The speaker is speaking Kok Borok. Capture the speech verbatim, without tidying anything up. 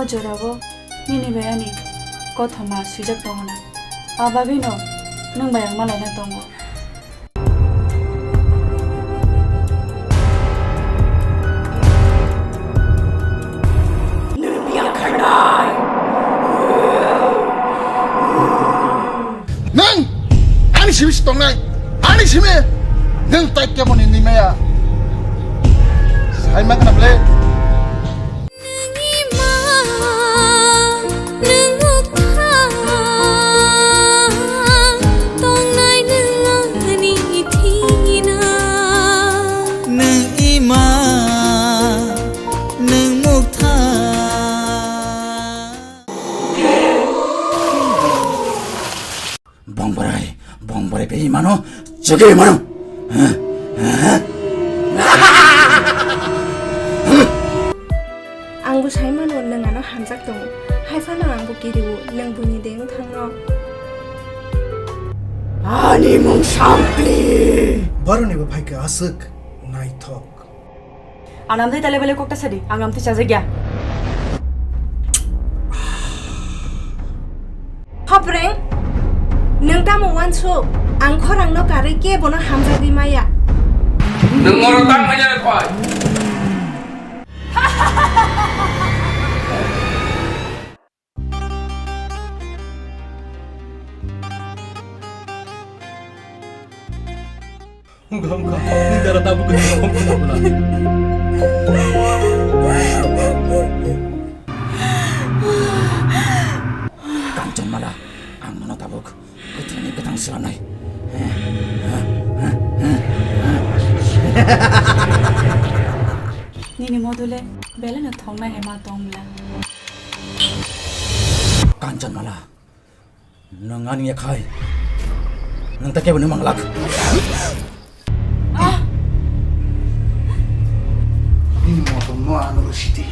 Jorabo nini bai ani kothoma swijak tongo na. Abagwino nwng bai ang malaina tongo. Nwng ani simi si tongnai, ani simi nwng tai kebo ni nwi maya. Sai ma khna ble. Nini ma, nwng mukha, tongnai nwng ani thina. Nwng ima, nwng mukha. Bongborai, bongborai pe imano, chege imano. Ang bo sai mano, nwng ano hamjak tongo. Hai phano ang bo kiriwo, nwng buini de wng thangno. Ani mung Sampli. Boroni bo phaikha aswk naithok. Ang amtwi tale bale kokta sadi, ang amtwi chajakya. Hopreng, nwng tamo uansuk, ang khorangno karwi kebono hamjagwi maya. Nwng oro tang manya rw phai. Wngkha, wngkha. Nini dara tabuk kwthwini wngkha, wngkha. Kanchanmala, ang nono tabuk kwthwini kwthang swnamnai. Nini module belai no thoknai hai ma tong bla. Kanchanmala, nwng ani yakhai, nwng ta kebo nung manglak. Nini motom no ano sidi.